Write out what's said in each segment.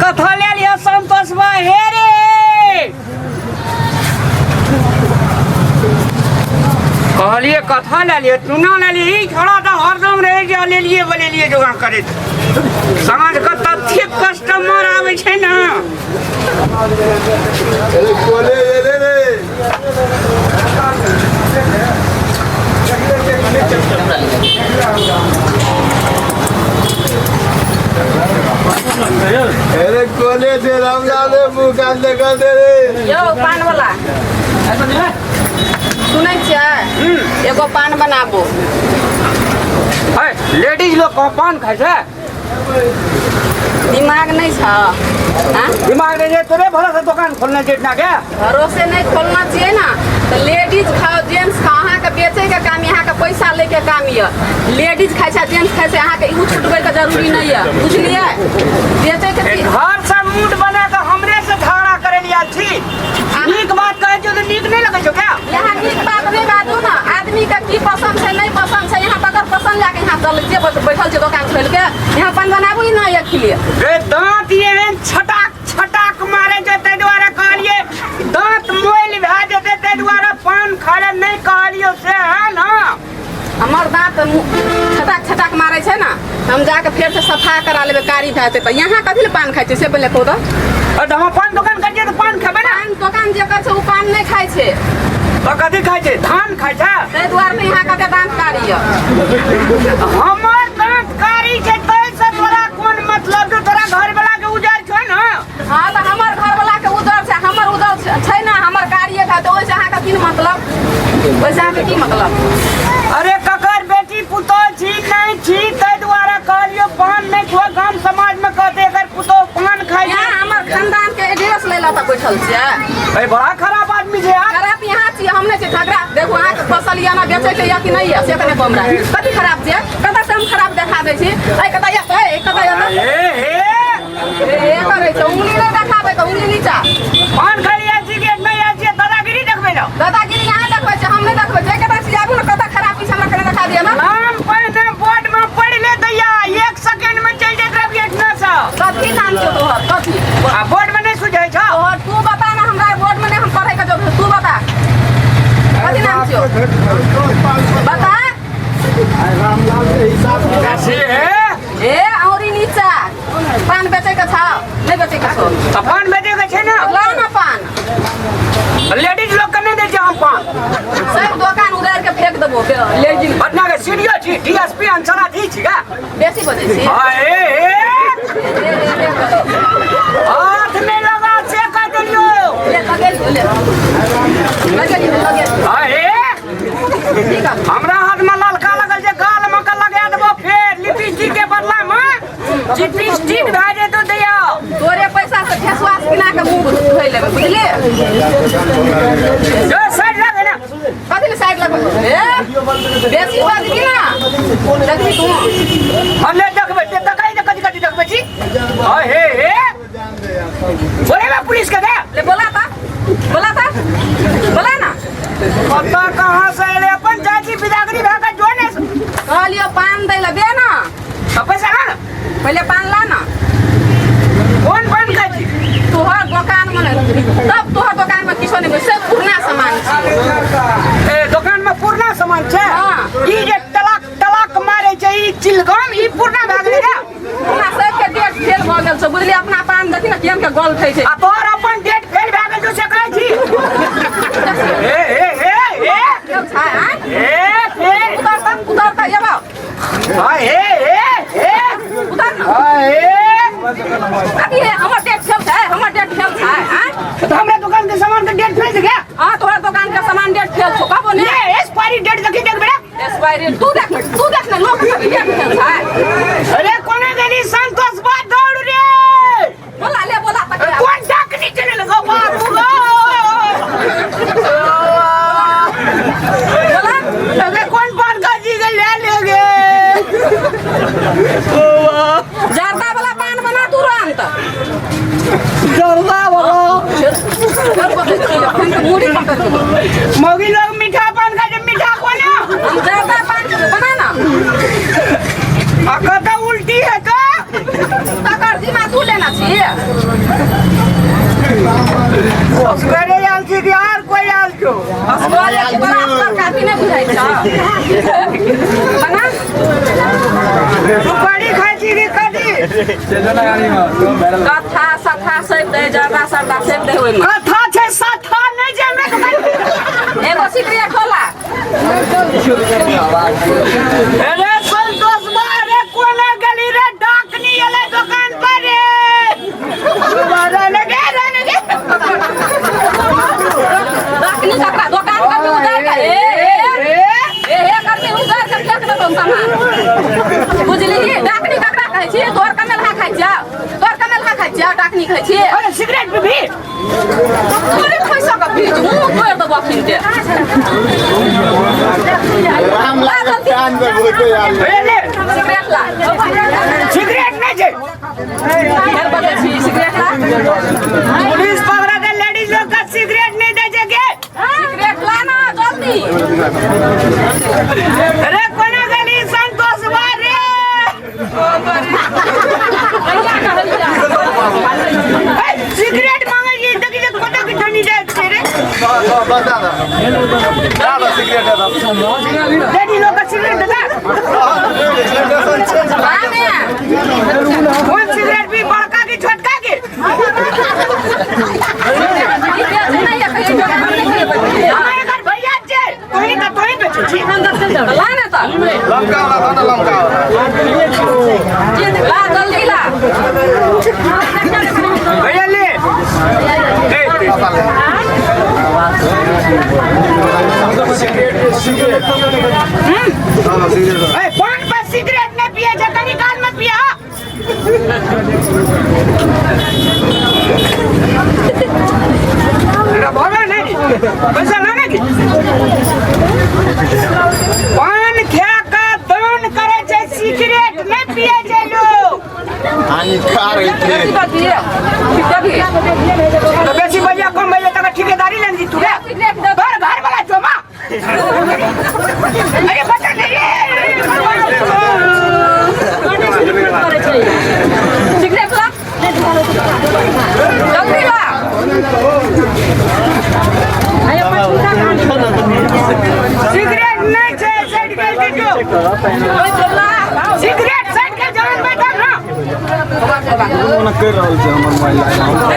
कथा ले लिया संतोष बा हे रे। कहलिए कथा ले लिए, चूना ले लिए, ई छोड़ा तो हरदम रहे जे ले लिए बले लिए जोगाड़ करे। साँझ के ततेक कस्टमर आबै छै ने। अरे कोले रे रे। अरे कोले दे रामलाल रे मुंह कान देखा दे रे। यौ पान वाला सुनै छियै, एगो पान बनाबू। है लेडीज लोग कहाँ पान खाइ छै? दिमाग नहि छ? हाँ? दिमाग नहीं छै तोरे भरोसे दोकान खोलने छै इतना के। भरोसे नहीं खोलना चाहिए ना तो लेडीज खाओ जेंट्स खाओ, अहाँके बेचैके काम यऽ, अहाँके पैसा लैके काम यऽ। लेडीज खाइ छै जेंट्स खाइ छै, अहाँके ई छुटबैके जरूरी नहि यऽ, बुझलियै? बेचैके चीज घर से मूड बना के हमरे से झगड़ा करे लिया छी। नीक बात कहै छियौ तऽ नीक नहि लगै छौ क्या? यहाँ नीक बात नहि बाजू ना, आदमी के की पसंद छै नहीं पसंद छै, यहाँ ककर पसंद लए के यहाँ चलै छियै, बैठल छियै दोकान खोलि के, यहाँ पान बनाबू ही ना एक लिए। रे दांत एहन छटाक छटाक मारे छै ताहि दुआरे कहलियै दांत मोइल भए जेतै, ताहि दुआरे पान खाय लए नहि कहलियौ से है ना। हमर दांत छटाक छटाक मारै छै ना, हम जाके फेर से सफा करा लेबै, कारी भए जेतै। तऽ यहाँ कथी लए पान खाइ छै से पहिले कहू तऽ। अरे तऽ हम पान दोकान करियै तऽ पान खेबै ना। पान दोकान जे कर छै ओ पान नहि खाइ छै। तऽ कथी खाइ छै? धान खाइ छै। ताहि दुआरे ने यहाँ कते दांत कारी यऽ। हमर दांत कारी छै ताहिसँ तोरा कोन मतलब छौ? तोरा घरवला के उजर छौ ने। हाँ तऽ हमर घरवला के उजर छै, हमर उजर छै ना, हमर कारिये भए तऽ ओहिसँ अहाँके की मतलब? ओहिसँ अहाँके की मतलब? अरे ककर बेटी पुतोह छी नहि छी ताहि दुआरे कहलियौ पान नहि खुआ, गाम समाज में कहते एकर पुतोह पान खाइ छै। यहाँ हमर खानदान के एड्रेस लै लए तऽ बैठल छियै। अरे बड़ा खराब आदमी छै यार। खराब यहाँ छियै, हम नहि छियै झगड़ा। देखू अहाँके फसल यऽ ना बेचैके यऽ कि नहि यऽ से कने कम राखी। कथी खराब छियै? कतऽ से हम खराब देखा दै छी? ऐ कतऽ यऽ? ऐ कतऽ यऽ? ए हे ए करै छै उंगली नहि देखाबै के, उंगली नीचा। पान खाइ लए आयल छी कि नहि आयल छियै? दादागिरी देखबै लए। दादागिरी यहाँ देखबै छै, हम नहि देखबै छै। कतऽ छी आबू ने, कतऽ खराब छै हमरा कने देखा दिअ ना। नाम पहिने बोर्ड में पढ़ि ले दैया, एक सेकंड में चलि जाइत रहबी एहिठिना से। कथी नाम छौ तोहर? कथी? आ बोर्ड में नहि सुझै छौ? तोहर तू बता ना, हमरा बोर्ड में नहि हम पढ़ै के जरूरत, तू बता कथी नाम छौ बता। से ए औरी नीचा पान बेचै के छौ नहि बेचै के छौ? तऽ पान बेचै के छै ने। ला ना पान। लेडीज लोग के नहि दै छै हम पान। सब दोकान उधार के फेंक देबो लेडीज। पटना के सीडीओ छी, डीएसपी अंसरा जी छी का? बेसी बजै छी। हाँ, ए, ए। हाथ में लगा से कह देलियो। ले लगेलियो, ले लगेलियो, लगेलियो। हाँ, ए। ठीक है। हमरा हाथ में ललका लगल छै, गाल में के लगा देबो फेर लिपस्टिक के बदला में लिपस्टिक भए जेतौ दैया। तोरे पैसा से फेसवाश किना के मुंह धोइ लेबै, बुझलियै? जो साइड लगे ना। कथी ले साइड लगबै? ए बेसी बजबी ना देखबी तू। हम ले देखबै, ते देखै जे कथी कथी देखबै छी। हाँ, हे, हे। बोलेगा पुलिस के क्या? ले बोला ता, बोला ता, बोला ना। पता कहाँ से एले अपन चाची बिदागरी भए के जो ने। कहलियो पान दै ले दे ना। तो पैसा ला ना। पहिले पान ला ना। कोन पान खाइ छी? तोहर दोकान में नहि, तब तोहर दोकान में किछो नहि, सब पुरना सामान छै। ए दोकान में पुरना सामान छै? हाँ। ई जे तलाक तलाक मारे छै ई चिलगम, ई पुरना भए गेलै रे। पुरना सबके डेट फेल भऽ गेल छौ, बुझलियै? अपना पान देखी ना केहन के गल खाइ छै। आ तोहर अपन डेट फेल भए गेल छौ से कहै छी। ए ए ए ए केहन छै, आँय? ए फेर उतर त, उतर त, एबौ। हाँ, ए ए ए उतर ना। हाँ, ए अभी हे, हमर डेट फेल छै, हमर डेट फेल छै, आँय? तो हमरा दुकान के सामान के डेट फेल छै क्या? हाँ, तोहर दोकान के सामान डेट फेल छौ, कहबो ने। ये एक्सपायरी डेट देखी देख बेटा। एक्सपायरी तू देख, तू देख ना, लोग सब डेट फेल छै। अरे कोने गेली संतोष बा दौड़ रे। बोला ले, बोला तक। कोन डाकनी चले लगो बापू गो। बोला। अरे कोन पान का जी के ले लेगे। जर्दा वाला पान बना तुरंत। जर्दा वाला। मुड़ी पकड़ के। मौगी लोग मीठा पान खा छै, मीठा कोना? हम जर्दा पान बना ना। आ कतऽ उल्टी है का? तकर जिम्मा तू लेना छी। बना। सुपारी खाइ छी कि कथी? कथा सथा सब दे, जर्दा सरदा सब दे ओहिमे। कथा छै सथा नहि जे हमरा एगो सिगरेट होला। अरे संतोष बा, अरे कोना गेली रे? डाकनी एलै दुकान पर रे। दोबारा लगे रे लगे। डाकनी ककरा दोकान कर उधार के ए ए ए ए हे करबी उधार के फेंक देबौ सामान, बुझलिही? डाकनी ककरा कहै छी? तोर कमेलहा खाइ छियौ, तोर कमेलहा खाइ छियौ, डाकनी कहै छी। अरे सिगरेट पीबी? थोड़े पैसा के बीच मुंह तोड़ि देबौ अखिनते। रामलाल के कान में भूते आयल। ए ले। सिगरेट ला। सिगरेट नहि छै। फेर बजै छी, सिगरेट ला। पुलिस पकड़ा दे, लेडीज लोग का सिगरेट नहीं दे के। सिगरेट ला ना जल्दी। अरे कोना गेली संतोष बा रे? ए, सिगरेट मांगे छी, देखी जे कतऽ के धनी जाइ छै रे। बता दादा, सिगरेट दादा। लेडीज लोग का सिगरेट देता? ला ने। कौन सिगरेट भी, बड़का की छोटका की? ई बेचै नहि यऽ कहियो, हम नहि खेबै। हमरा एकर भैया छै, तोही तऽ तोही बेचै छी। ला ने तऽ। लमका वाला था ना, लमका वाला। ला जल्दी ला। भैया ले। ए, दादा सिगरेट। ए, पान पर सिगरेट नहीं पिए छै, कनी काल में पिया। अरे भगा नहीं, पैसा ना की पान खा के दान करे छै, सिगरेट नहीं पिए छै लोग। हानिकारक है। बेसी बजिए कभी। तो बेसी भैया कम भैया तक ठेकेदारी लेन दी तू रे। सिगरेट दे। तोर घर वाला चोमा। अरे बचा नहीं रे। सिगरेट ला जल्दी ला। सिगरेट नहीं छै, साइड के जो। ओइ तो ला। सिगरेट साइड के जवन बैठल ना। कर रहल छै हमर मोबाइल।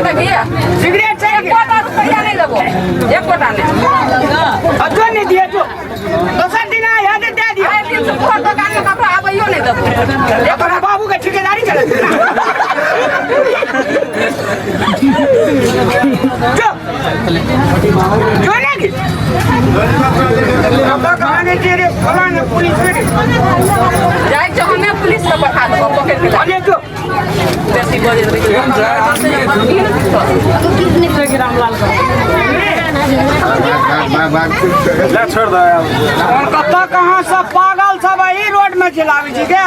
देखिए। सिगरेट साइड के। एकोटा रुपैआ नहि देबो, एकोटा नहि। अब जो नहीं दिए जो दोसर दिन आया दे दे दियो। आइ दिन से तोहर दोकान में कपड़ा आबैयो नहि देबो। तोरा बाबू के ठेकेदारी चले जो जो नहीं की अब कहानी तेरे फलाने पुलिस रे। जाइ छौ, हमे पुलिस के पठा देबो पकड़ि के ला। अरे जो। बेसी बजैत रहै छै। छोड़ दो। और कतऽ कहाँ सब पागल सब एही रोड में चलाबै छी के।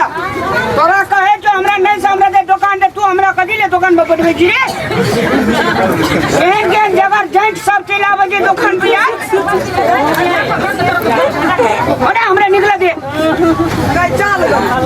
तोरा कहे जो हमरा नहीं से हमरा दे दुकान दे, तू हमरा कथी ले दुकान पर बैठबै छी रे? केहन केहन जगह जेंट सब चलाबै छै दुकान पर यार। अरे हमरा निकल दे। चल।